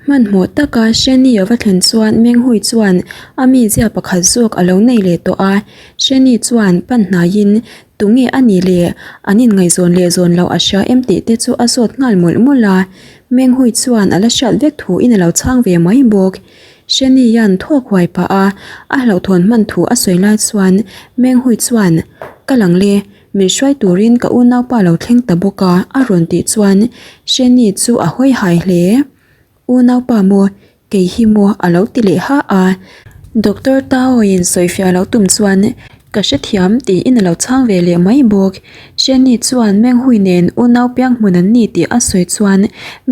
Hmanhmawh taka Shani a va thlen chuan Menghui chuan a mizia pakhat zawk a lo nei leh tawh a. Shani chuan pan hnaiin tunge a nih le an inngaihzawn leh zawn loh a hria em tih te chu a zawt nghal mawlh mawlh a. Menghui chuan a la hriat vek thu in a lo chhang ve mai bawk. Shani hian thawk huai pah a, a hlauhthawn hman thu a sawi lai chuan Menghui chuan, Ka lang le, Min hruai turin ka unaupa lo thleng ta bawk a, a rawn tih chuan Sheni chu a hawi hai hle. Unaupa maw, kei hi maw a lo ti leh ha a. Doctor Tao-in sawifiah lo tum chuan ka hrethiam tiin a lo chhang ve leh mai bawk. Sheni chuan Menghui nen unau piang hmun an ni tih a sawi chuan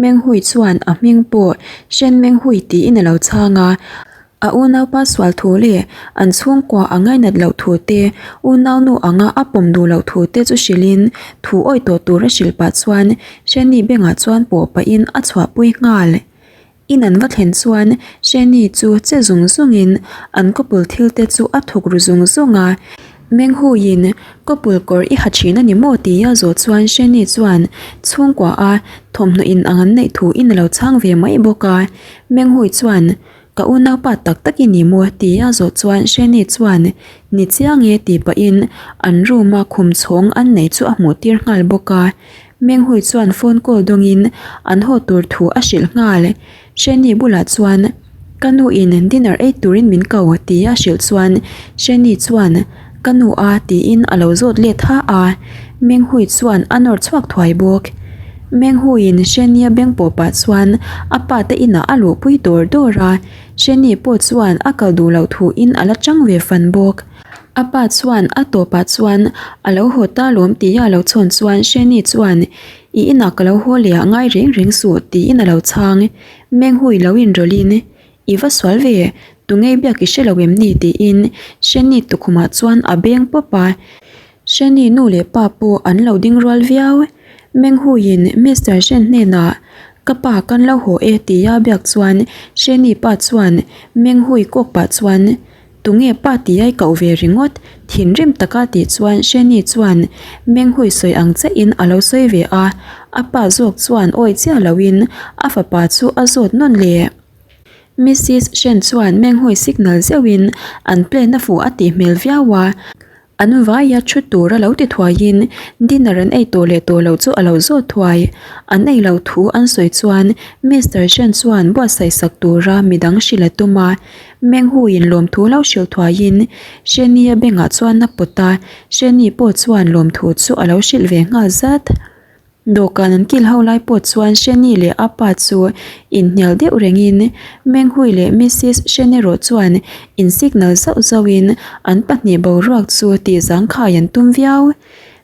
Menghui chuan a hming pawh Shen Menghui tiin a lo chhang a. A unaupa sual thu leh an chhungkua a ngainat loh thu te, unaunu anga a pawm duh loh thu te chu hrilhin thu awih tawh tur a hrilh pah chuan Shani bengah chuan pawh pahin a chhuahpui nghal. In an va thlen chuan Shani chu che zung zungin an kawpul thil te chu a thuk ru zung zung a. Menghuiin kawpul kawr i ha thin a ni maw tia zawh chuan Shani chuan chhungkua a thawmhnaw in ang an neih thu in a lo chhang ve mai bawk a. Menghui chuan Ka unaupa tak tak i ni maw? ti a zawh chuan Shani chuan Ni chiang e tih pahin an room a khum chhawng an neih chu a hmuh tir nghal bawk a. Menghui chuan phone call dawngin an haw tur thu a hrilh nghal. Shani bulah chuan Ka nu in dinner ei turin min ko ti a hrilh chuan Shani chuan Ka nu a tiin a lo zawt let ha a. Menghui chuan a nawr chhuak thuai bawk. Menghuiin Shenia beng pawh pah chuan a pa te inah a luhpui dawr dawr a, Sheni pawh chuan a kal duh loh thuin a la chang ve fan bawk. A pa chuan a tawpah chuan a lo haw ta lawm tia a lo chhawn chuan Sheni chuan I inah ka lo haw leh ah ngai reng reng suh tiin a lo chhang. Menghui lo inrawlhin I va sual ve, tungei biak i hre lo em ni tiin Sheni tukhumah chuan a beng pawp a. Sheni nu leh pa pawh an lo ding rual viau. Menghuiin Mister Shen hnenah Ka pa kan lo haw e tia biak chuan Sheni pa chuan Menghui kawk pah chuan Tunge pa tia i koh ve ringawt thinrim taka tih chuan Sheni chuan Menghui sawi ang chiahin a lo sawi ve a, a pa zawk chuan awi chiah loin a fapa chu a zawt nawn leh. Missis Shen chuan Menghui signal zeuhin an plane a fuh a tih hmel viau a. An vaia thu tur a lo ti thuaiin dinner an ei tawh leh tawh loh chu a lo zawt thuai. An ei loh thu an sawi chuan Mister Shen chuan buatsaih sak tura midang hrilh a tum a. Menghuiin lawmthu lo hrilh thuaiin Sheni-a bengah chuan a pawt a, Sheni pawh chuan lawmthu chu a lo hrilh ve nghal zat. Dawhkan an kil ho lai pawh chuan Sheni leh a pa chu inhnial deuh rengin Menghui leh Missis Shen erawh chuan in signal zauh zauhin an pahnih boruak chu tih zangkhai an tum viau.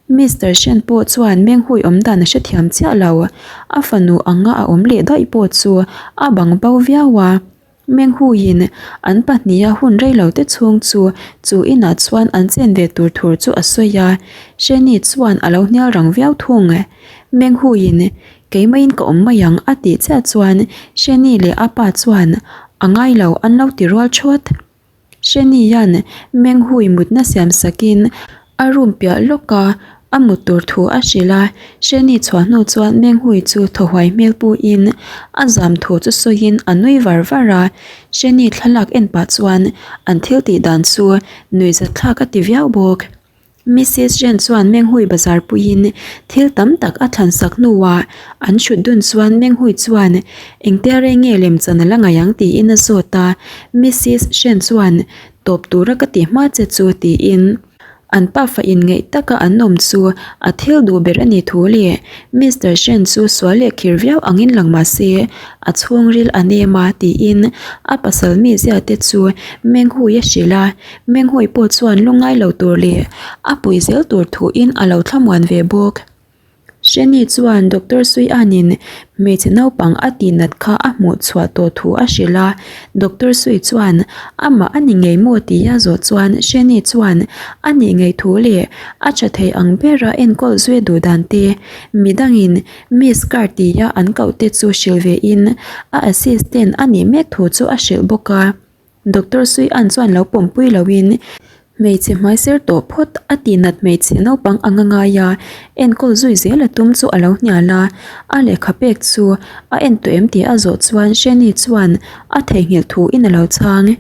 Mister Shen pawh chuan Menghui awmdan a hrethiam chiah lo, a fanu anga a awm leh daih pawh chu a bang bo viau a. Menghuiin an pahniha hun reilo te chhung chu chu inah chuan an chen ve tur thur chu a sawi a, Sheni chuan a lo hnial rang viau thung. Menghuiin, Keimaiin ka awm mai ang a tih chiah chuan Sheni leh a pa chuan a ngai lo an lo ti rual thawt. Sheni hian Menghui mutna siam sakin a room piah lawk a, a mut tur thu a hrilh a, Sheni chhuah hnu chuan Menghui chu thaw huai hmel puin a zam thu chu sawiin a nui var var a, Sheni thlalak en pah chuan an thil tih dan chu nuihzat thlak a ti viau bawk. Missis Jen chuan Menghui bazar puiin thil tam tak a thlan sak hnuah an hrut dun chuan Menghui chuan engtia rei nge lemchan a la ngaih ang tiin a zawt a, Missis Shen chuan tawp tura ka ti hma che chu tiin an pafa inngeih taka an awm chu a thil duh ber a ni thu leh Mister Shen chu sual leh khir viau angin lang mah se a chhungril a nem a tiin a pasal mizia te chu Menghui a hrilh a. Menghawi pawh chuan lungngai lo tur leh a pui zel tur thuin a lo thlamuan ve bawk. Sheni chuan Doctor Suianin hmeichhe naupang a tihnat kha a hmuh chhuah tawh thu a hrilh a, Doctor Sui chuan amah a ni ngei maw tia zawh chuan Sheni chuan a nih ngei thu leh a tha thei ang bera enkawl zui duh dan te midangin Miss Carr tia an koh te chu hrilh ve in a assistant a nih mek thu chu a hrilh bawk a. Doctor Sui An chuan lo pawmpui loin. Hmeichhe hmaiser tawh phawt a tihnat hmeichhe naupang anga ngai a, enkawl zui zel a tum chu a lo hnial a. A lehkha pek chu a en tawh em tih a zawh chuan Shani chuan a theihnghilh thu in a lo chhang.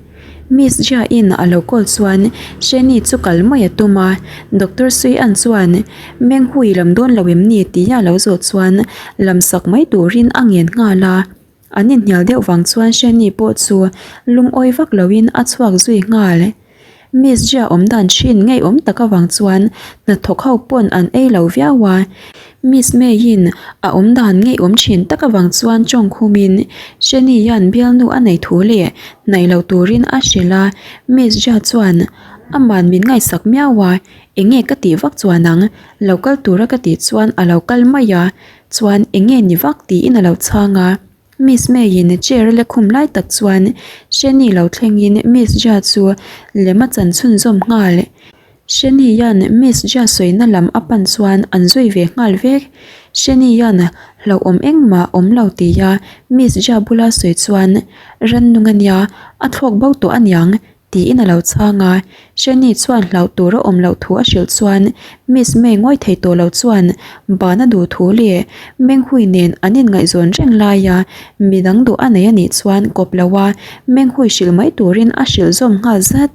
Miss Jia in a lo call chuan Shani chu kal mai a tum a, Doctor Sui-an chuan Menghui lam dawn lo em ni tih a lo zawh chuan lam sak mai turin a ngen nghal a. An inhnial deuh vang chuan Shani pawh chu lungawi vak loin a chhuak zui nghal. Miss Jia awm dan thin ngeiawm tak avang chuan hnathawk ho pawn an ei lo viau a. Miss May-in a awm dan ngeiawm thin tak avang chuan tawng khumin Shani hian bialnu a nei thu leh hnaih lo turin a hrilh a. Miss Jia chuan aman min ngaihsak miau a, enge ka tih vak chuan ang, lo kal tura ka tih chuan a lo kal mai a. Chuan eng nge ni vak tiin a lo chhang a. Miss May-in chair a la khum lai tak chuan Shani lo thlengin Miss Jia chu lem a chan chhunzawm nghal. Shani hian Miss Jia sawina lam a pan chuan an zui ve nghal vek. Shani hian hlauhawm engmah awm lo tia Miss Jia bula sawi chuan rannung a nia, a thlawk bo tawh aniang Tiin a lo chhang a, Shani chuan hlauh tur a awm loh thu a hrilh chuan Miss May ngawi thei tawh lo chuan ban a duh thu leh Menghui nen an inngaihzawn reng laia midang duh a nei a nih chuan kawp lo a Menghui hrilh mai turin a hrilh zawm nghal zat.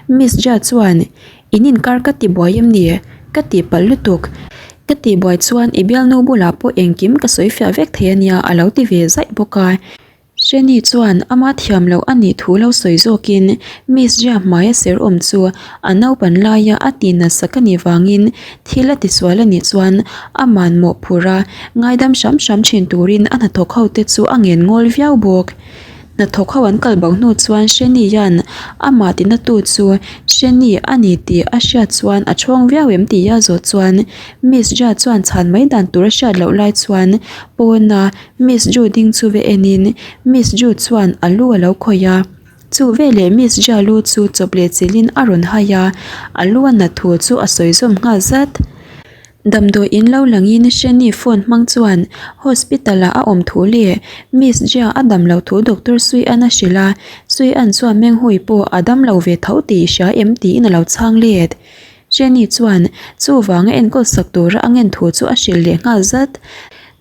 Miss Jia chuan, In inkar ka ti buai em ni? Ka tih palh lutuk. Ka tih buai chuan i bialnu bulah pawh engkim ka sawi fiah vek thei a nia a lo ti ve zaih bawk a. Shani chuan ama thiam loh a nih thu lo sawi zawkin Miss Jia hmaia ser awm chu a naupan laia a ti nasa ka nih vangin thil a tisual a nih chuan aman mawhphurh a ngaidam hram hram thin turin a hnathawk ho te chu a ngen ngawl viau bawk. Hnathawk ho an kal bo hnu chuan Shani hian amah tinatu chu Shani a ni tih a hriat chuan a chhawng viau em tih a zawh chuan Miss Jia chuan chhan mai dan tur a hriat loh lai chuan pawna Miss Ju ding chu ve enin Miss Ju chuan a lu a lo khawih a, chu veleh Miss Jia lu chu chawp leh chilhin a rawn hai a, a lu a nat thu chu a sawi zawm nghal zat. Damdawi in lo langin Shani phone hmang chuan hospital ah a awm thu leh Miss Jia a dam loh thu Doctor Sui An a hrilh a, Sui An chuan Menghui pawh a dam lo ve tho tih i hria em tiin a lo chhang let. Jenny chuan chuvanga enkawl sak tura a ngen thu chu a hrilh leh nghal zat.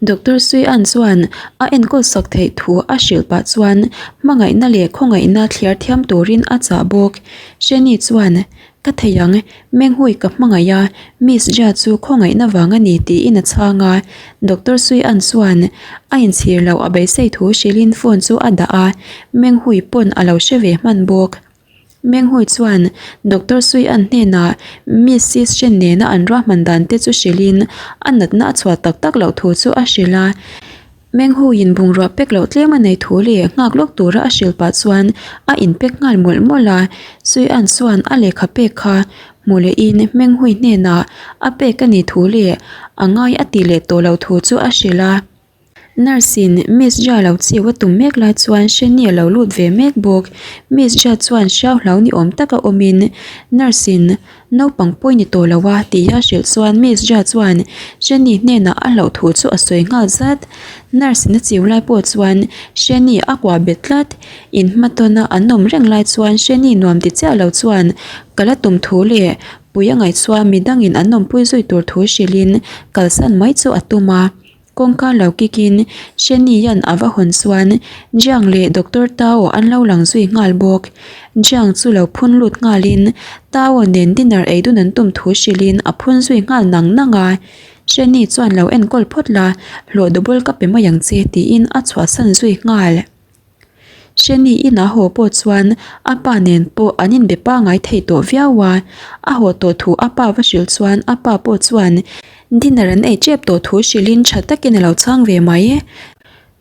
Doctor Sui An chuan a enkawl sak theih thu a hrilh pah chuan hmangaihna leh khawngaihna thliar thiam turin a chah bawk. Jenny chuan, Ka thei ang, Menghui ka hmangaih a, Miss Jia chu khawngaihna vang a ni tiin a chhang a. Doctor Sui An chuan a inchhir loh a beisei thu hrilhin phone chu a dah a, Menghui pawn a lo hre ve hman bawk. Menghui chuan Doctor Sui An hnenah Missis Shen nena an ruahman dan te chu hrilhin a natna a chhuah tak tak loh thu chu a hrilh a. Menghuiin bungrua pek loh tlem a nei thu leh nghak lawk tura a hrilh pah chuan a inpek nghal mawlh mawlh a. Sui An chuan a lehkha pek kha hmu lehin Menghui hnenah a pek a nih thu leh a ngai a tih leh tawh loh thu chu a hrilh a. Nurse in Miss Jia lo chiu a tum mek lai chuan Shani a lo lut ve mek bawk. Miss Jia chuan hriau hlau ni awm taka awmin nurse in naupang pawi ni tawh lo a tih a hrilh chuan Miss Jia chuan Shani hnenah a hlauh thu chu a sawi nghal zat. Nurse in a chiu lai pawh chuan Shani a kuah bet tlat. In hmatawna an awm reng lai chuan Shani nuam ti chiah lo chuan ka la tum thu leh pui a ngaih chuan midangin an awmpui zui tur thu hrilhin kalsan mai chu a tum a. Kawngka lo kikin Shani hian a va hawn chuan Jiang leh Doctor Tao an lo lang zui nghal bawk. Jiang chu lo phun lut nghalin Tao nen dinner ei dun an tum thu hrilhin a phun zui nghal nang nang a. Shani chuan lo enkawl phawt la, hlawh double ka pe mai ang che tiin a chhuahsan zui nghal. Shani inah haw pawh chuan a pa nen pawh an inbe pangai thei tawh viau a, a haw tawh thu a pa va hrilh chuan a pa pawh chuan dinner an ei tep tawh thu hrilhin tha takin a lo chhang ve mai.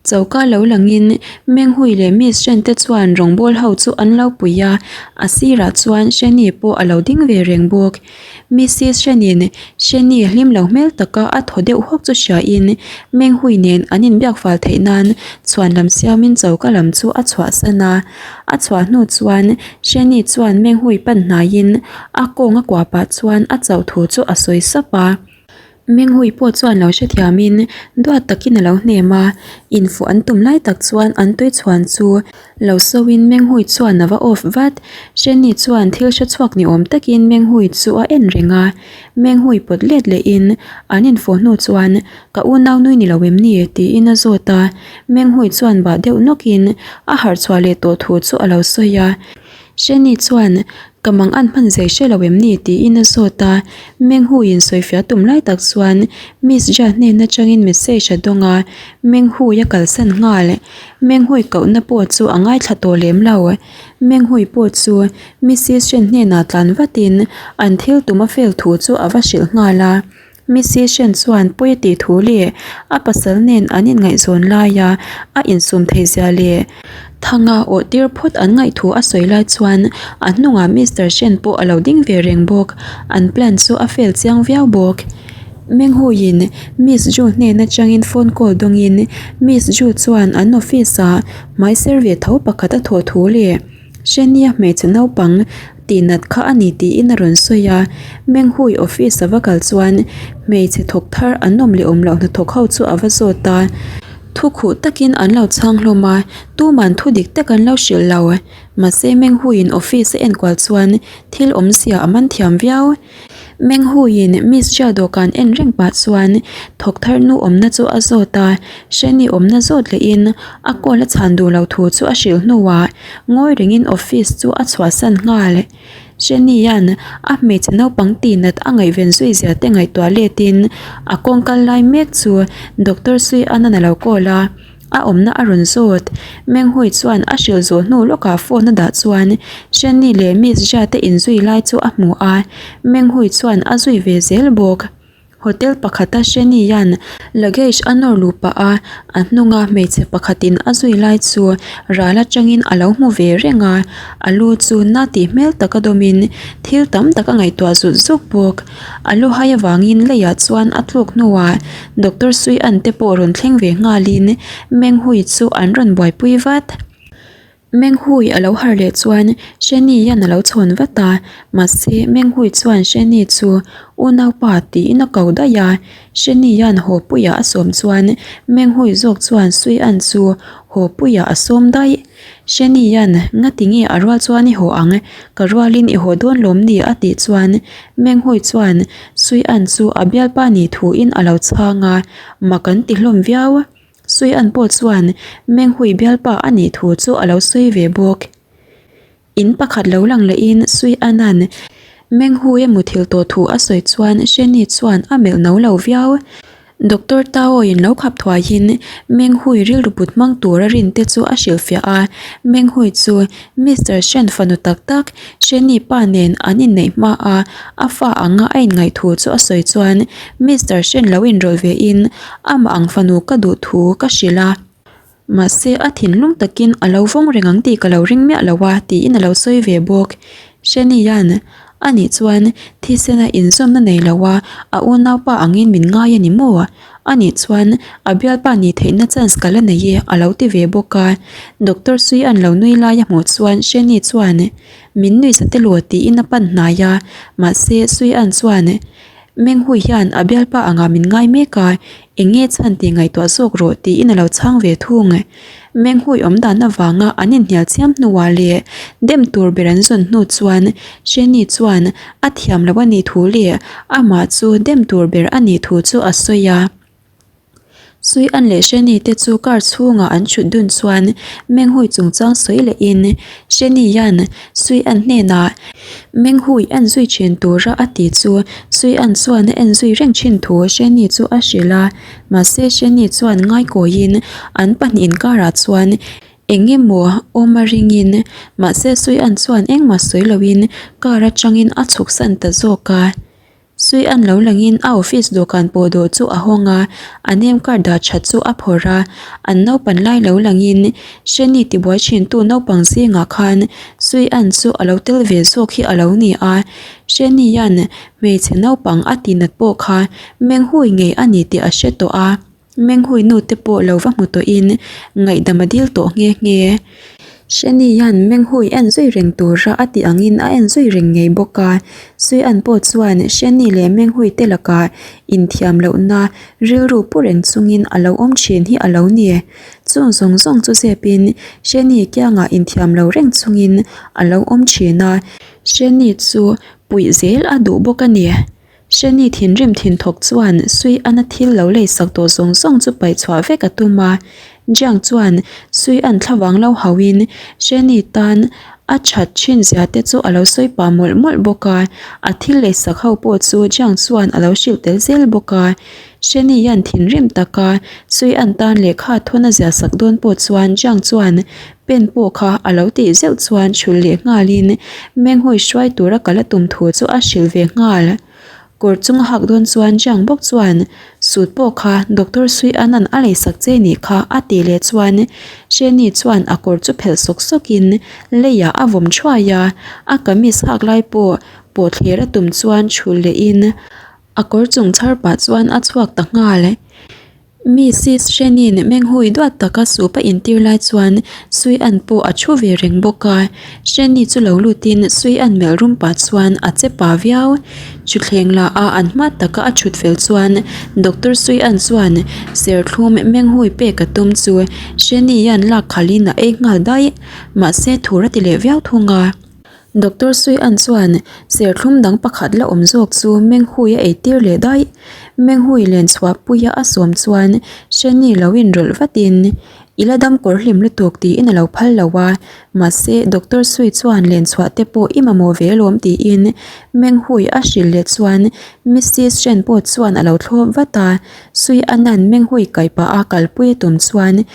Choka lo langin Menghui leh Miss Shen te chuan rawngbawl ho chu an lo pui a, a sirah chuan Shani pawh a lo ding ve reng bawk. Mrs Shenin Sheni hlim lo hmel taka a thaw deuh hawk chu hriain Menghui nen an inbiak fal theih nan chhuan lam siamin choka lam chu a chhuahsan a. A chhuah hnu chuan Sheni chuan Menghui pan hnaiin a kawng a kuah pah chuan a chauh thu chu a sawi sap a. Menghui pawh chuan lo hrethiamin duat takin a lo hnem a, infuh an tum lai tak chuan an tui chhuan chu lo sawin Menghui chuan a va off vat. Shenny chuan thil hre chhuak ni awm takin Menghui chu a en reng a, Menghui pawt let lehin an infuh hnu chuan Ka unau nui ni lo em ni? tiin a zawt a, Menghui chuan bah deuh nawkin a harh chhuah leh tawh thu chu a lo sawi a. Shenny chuan Ka mang an hman zai hre lo em ni? tiin a zawt a. Menghuiin sawifiah tum lai tak chuan Miss Jia hnen atangin message a dawng a, Menghui a kalsan nghal. Menghui kohna pawh chu a ngaithla tawh lem lo. Menghui pawh chu Missis Shen hnenah tlan vatin an thil tum a fel thu chu a va hrilh nghal a. Missy Shen chuan pawi a tih thu leh a pasal nen an inngaihzawn laia a insum theihzia leh thanga awh tir phawt an ngaih thu a sawi lai chuan a hnungah Mister Shen pawh a lo ding ve reng bawk. An plan chu a fail chiang viau bawk. Menghuiin Miss Ju hnen atangin phone call dawngin Miss Ju chuan an office ah hmai ser ve tho pakhat a thawh thu leh Hrenia hmeichhe naupang tihnat kha a ni tiin a rawn sawi a, Menghui office a va kal chuan hmeichhe thawk thar an awm leh awm loh hnathawk ho chu a va zawt a, thu khuh takin an lo chhang hlawm a, tuman thu dik tak an lo hrilh lo. Mahse Menghuiin office a enkual chuan thil awmzia a man thiam viau. Menghuiin Miss Jia dawhkan en reng pah chuan thawk thar nu awmna chu a zawt a, Hreni awmna zawt lehin a call a chhan duh loh thu chu a hrilh hnuah ngawi rengin office chu a chhuahsan nghal. Hrenian a hmeichhe naupang tihnat a ngaihven zui zia te ngaihtuah letin a kawng kal lai mek chu Doctor Suianan a lo call a. A awmna a rawn zawt. Menghui chuan a hrilh zawh hnu lawkah phone a dah chuan Shenny leh Miss Jia te inzui lai chu a hmu a, Menghui chuan a zui ve zel bawk. Hotel pakhata Shenny hian luggage a nawr luh pah a, a hnunga hmeichhe pakhatin a zui lai chu ral atangin a lo hmu ve reng a, a lu chu na tih hmel taka dawmin thil tam tak a ngaihtuah zut zuk bawk. A lu hai avangin leiah chuan a tluk hnuah Doctor Sui An te pawh rawn thleng ve nghalin Meng Hui chu an rawn buaipui vat. Meng Hui a lo harh leh chuan Sheni hian a lo chhawn vat a, mahse Meng Hui chuan Sheni chu unaupa tiin a ko daih a, Sheni hian haw puiah a sawm chuan Meng Hui zawk chuan Sui An chu haw puiah a sawm daih. Sheni hian ngati nge a rual chuan i haw ang, ka rualin i haw dawn lawm ni a tih chuan Meng Hui chuan Sui An chu a bialpa nih thuin a lo chhang a, mak an ti hlawm viau. Sui An pawh chuan Meng Hui bialpa a nih thu chu a lo sawi ve bawk. In pakhat lo lang lehin Sui An-a'n Meng Hui a muthilh tawh thu a sawi chuan Sheni chuan a melh no lo viau. Doctor Tao-in lo khap thuaiin Meng Hui rilru put hmang tura rin te chu a hrilhfiah a, Meng Hui chu Mister Shen fanu tak tak Sheni pa nen an inneih hma a, a fa anga a inngaih thu chu a sawi chuan Mister Shen lo inrawlh vein amah ang fanu ka duh thu ka hrilh a. Mahse, a thinlung takin a lo vawng reng ang tih ka lo ring miah lo a, tiin a lo sawi ve bawk. Shani-a'n, Ani chuan thisena inzawmna nei lo a, a unaupa angin min ngai a ni maw? Ani chuan a bialpa nih theihna chance ka la nei e, a lo ti ve bawk a. Doctor Sui-a'n lo nui lai a hmuh chuan Shani chuan, Min nui za telaw? tiin a pan hnai a. Mahse, Sui-a'n chuan, Menghui hian a bialpa angah min ngai mek a, eng nge chhan tih ngaihtuah zawk rawh tiin a lo chhang ve thung. Menghui awm dan avanga an inhnial chiam hnuah leh dem tur ber an zawn hnu chuan Sheni chuan a thiam loh a nih thu leh amah chu dem tur ber a nih thu chu a sawi a. Sui An leh Sheni te chu car chhungah an thut dun chuan Menghui chungchang sawi lehin Sheni hian Sui An hnenah Menghui en zui thin tura a ti chu Sui An chuan a en zui reng thin thu Sheni chu a hrilh a, mahse Sheni chuan ngaikawiin an pahnih inkarah chuan eng emaw awm a ringin mahse Sui An chuan engmah sawi loin car atangin a chhuksan ta zawk a. Sui an lo langin a office dawhkan pawh dawh chu a hawng a, a name card dah that chu a phawrh a, an naupan lai lo langin Sheni tibuai thintu naupang zingah khan Sui an chu a lo tel ve zawk hi a lo ni a, Sheni hian hmeichhe naupang a tihnat pawh kha Menghui ngei a ni tih a hre tawh a. Menghui nu te pawh lo va hmu tawhin ngaihdam a dil tawh nghe nghe. Shani hian Menghui en zui reng tura a tih angin a en zui reng ngei bawk a. Suian pawh chuan Shani leh Menghui te lakah inthiam lohna rilru pu reng chungin a lo awm thin hi a lo ni. Chung zawng zawng chu zepin Shani kiangah inthiam lo reng chungin a lo awm thin a. Shani chu puih zel a duh bawk a ni. Shani thinrim thinthawk chuan Sui An-a thil lo leisak tawh zawng zawng chu paih chhuah vek a tum a. Jiang chuan Sui An thlavang lo hauhin Shani tan a that thin zia te chu a lo sawi pah mawlh mawlh bawk a. A thil leisak ho pawh chu Jiang chuan a lo hrilh tel zel bawk a. Shani hian thinrim taka Sui An tan lehkha thawn a ziah sak dawn pawh chuan Jiang chuan Pen pawh kha a lo tih zeuh chuan chhulh leh nghalin Menghawi hruai tura kal a tum thu chu a hrilh ve nghal. Kawr chung a hak dawn chuan Jiang bawk chuan Suit pawh kha Doctor Sui Anan a leisak che nih kha a tih leh chuan Sheni chuan a kawr chu phelh sawk sawkin leiah a vawm thuai a, a kamis hak lai pawh pawhthler a tum chuan chhulh lehin a kawr chung chhar pah chuan a chhuak ta nghal. Mi sis Hrenin menghui duat taka sup a intir lai chuan Sui An pawh a thu ve reng bawk a. Hreni chu lo lutin Sui An melh rum pah chuan a che pah viau. Thuthleng la a an hma taka a thut fel chuan Doctor Sui An chuan serthlum menghui pek a tum chu Hreni hian lak khalhin a ei nghal daih. Mahse thur a ti leh viau thung a. Doctor Sui An chuan serthlum dang pakhat la awm zawk chu Menghui a eitir leh daih. Menghui len chhuah puia a sawm chuan Shani lo inrawlh vatin, I la dam kawr hlim lutuk tiin a lo phal lo a, mahse Doctor Sui chuan len chhuah te pawh i mamawh ve alawm tiin Menghui a hrilh leh chuan Missis Shen pawh chuan a lo thlawp vat a, Sui Anan Menghui kaih pah a kalpui a tum chuan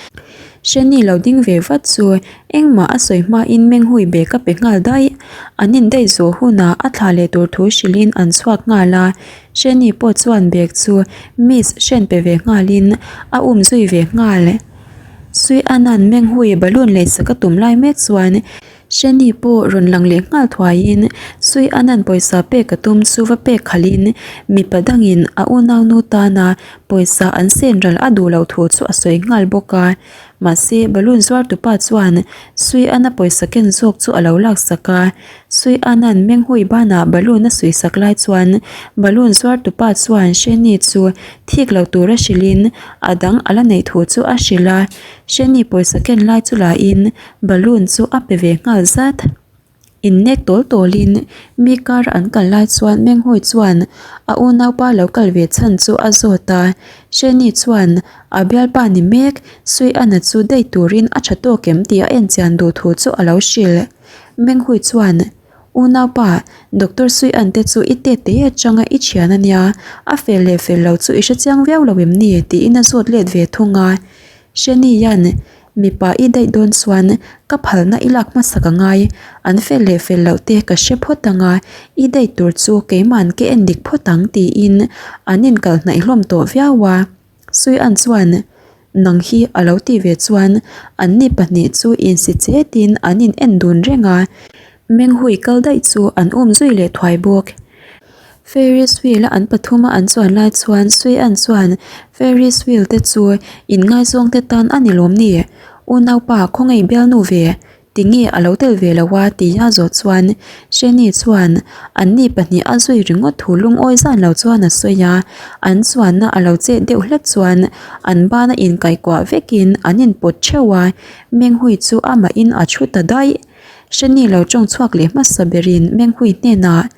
Shani lo ding ve vat chu Engmah a sawi hmain Menghui bag a pe nghal daih. An indaih zawh hunah a thla leh tur thu hrilhin an chhuak nghal a, Sheni pawh chuan bag chu Miss Shen pe ve nghalin a um zui ve nghal. Sui Anan Menghui balloon leisak a tum lai mek chuan Sheni pawh rawn lang leh nghal thuaiin Sui Anan pawisa pek a tum chu va pek khalhin mipa dangin a unaunu tana pawisa an sen ral a duh loh thu chu a sawi nghal bawk a. Mahse, balloon zuartupa chuan Sui Ana pawisa ken zawk chu a lo laksak a. Sui Ana'n Menghui banah balloon a suisak lai chuan balloon zuartupa chuan Sheni chu thik lo tura hrilhin a dang a la neih thu chu a hrilh a. Sheni pawisa ken lai chu lahin balloon chu a pe ve nghal zat. Innek tawl tawlin mi kar an kal lai chuan Menghawi chuan a unaupa lo kal ve chhan chu a zawt a. Sheni chuan a bialpa ni mek Sui Ana chu dei turin a tha tawk em tih a enchian duh thu chu a lo hrilh. Menghawi chuan, Unaupa, Doctor Sui An te chu i tet te atanga i thian a nia, a fel leh fel lo chu i hrechiang viau lo em ni? tiin a zawt let ve thung a. Sheni hian Mipa i daih dawn chuan ka phalna i lak hmasak a ngai, an fel leh fel loh te ka hre phawt ang a, i daih tur chu keima'n ka en dik phawt ang tiin an inkal hnaih hlawm tawh viau a. Suian chuan nang hi a lo tih ve chuan anni pahnih chu insi chetin an in en dun reng a, Menghui kal daih chu an um zui leh thuai bawk. Ferris wheel a an pathuma an chuan lai chuan Suian chuan Ferris wheel te chu inngaizawng te tan a ni lawm ni? Unaupa khawngaih bialnu ve tinge a lo tel ve lo a tih a zawh chuan Sheni chuan anni pahnih a zui ringawt thu lungawi zan lo chuan a sawi a, an chuanna a lo chet deuh hlek chuan an bana inkaihkuah vekin an inpawt theuh a, Menghui chu amahin a thu ta daih. Sheni lo tawng chhuak leh hmasa berin Menghui hnenah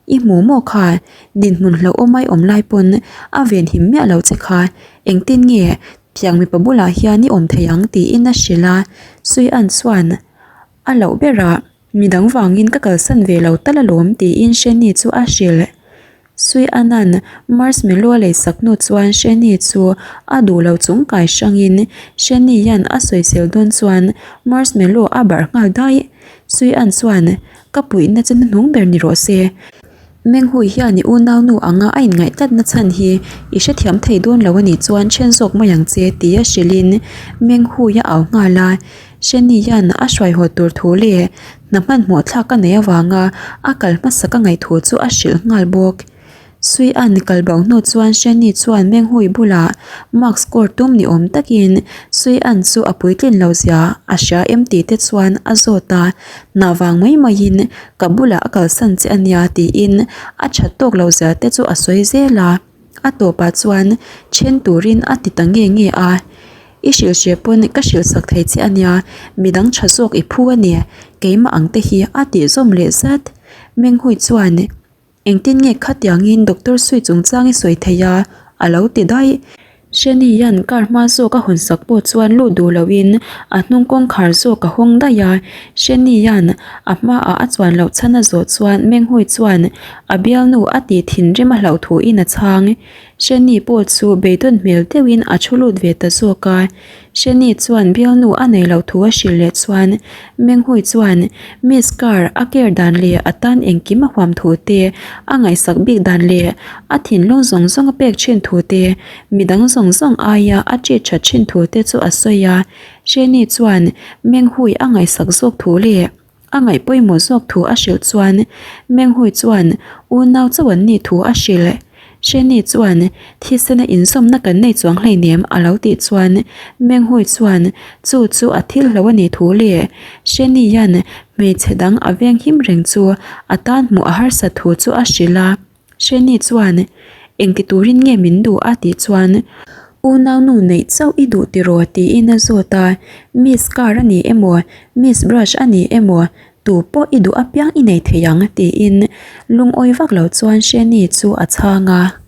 I hmu maw kha? Dinhmun hlauhawm ai awm lai pawn a ven him miah lo che kha. Engtin nge thiang mipa bulah hian i awm thei ang tiin a hrilh a. Suian chuan a loh berah midang vangin ka kalsan ve lo tal alawm tiin Sheni chu a hrilh. Suianan marshmallow a leisak hnu chuan Sheni chu a duh lo chung kai hrangin Sheni hian a sawisel dawn chuan marshmallow a barh nghal daih. Suian chuan Ka puihna chu hnuhnung ber ni rawh se. Menghui hian i unaunu anga a inngaih tlatna chhan hi i hrethiam thei dawn lo a nih chuan then zawk mai ang che tia hrilhin Menghui a au nghal a. Sheni hian a hruaihaw tur thu leh hna hmanhmawh thlak a neih avanga a kal hmasa ka ngaih thu chu a hrilh nghal bawk. Sui-a'n kal bo hnu chuan Shani chuan Menghui bulah mark score tum ni awm takin Sui-a'n chu a puitlin lo zia a hria em tih te chuan a zawt a, hna vang mai maiin ka bulah a kalsan che a nia tiin a that tawk lo zia te chu a sawi zel a, a tawpah chuan then turin a ti ta nge nge a. I hrilh hre pawn ka hrilh sak thei che a nia, midang tha zawk i phu a ni, keimah ang te hi a tih zawm leh zat. Menghui chuan. Engtin nge khatiangin Doctor Sui chungchang i sawi thei a? a lo ti daih. Shani hian car hma zawk a hawn sak pawh chuan lut duh loin a hnung kawngkhar zawk a hawng daih a. Shani hian a hmaah a chuan loh chhan a zawh chuan Menghui chuan a bialnu a tih thinrim a hlauh thuin a chhang. Shani pawh chu beidawn hmel deuhin a thu lut ve ta zawk a. Shani chuan bialnu a nei loh thu a hrilh leh chuan Menghui chuan Miss Car a care dan leh a tan engkim a huam thu te, a ngaihsak bik dan leh a thinlung zawng zawng a pek thin thu te, midang zawng zawng aia a treat that thin thu te chu a sawi a. Shani chuan Menghui a ngaihsak zawk thu leh A ngaih pawimawh zawk thu a hrilh chuan Menghui chuan unau chauh an nih thu a hrilh. Sheni chuan thisena inzawmna kan nei chuang hleinem a lo tih chuan Menghui chuan chu chu a thil hlo a nih thu leh Sheni hian hmeichhe dang a veng him reng chu a tan hmuh a harsat thu chu a hrilh a. Sheni chuan, Engti turin nge min duh a tih chuan, Unaunu neih chauh i duh tiraw tiin a zawt a, Miss Car a ni emaw, Miss Brush a ni emaw, tu pawh i duh apiang i nei thei ang tiin lungawi vak lo chuan Sheni chu a chhang a.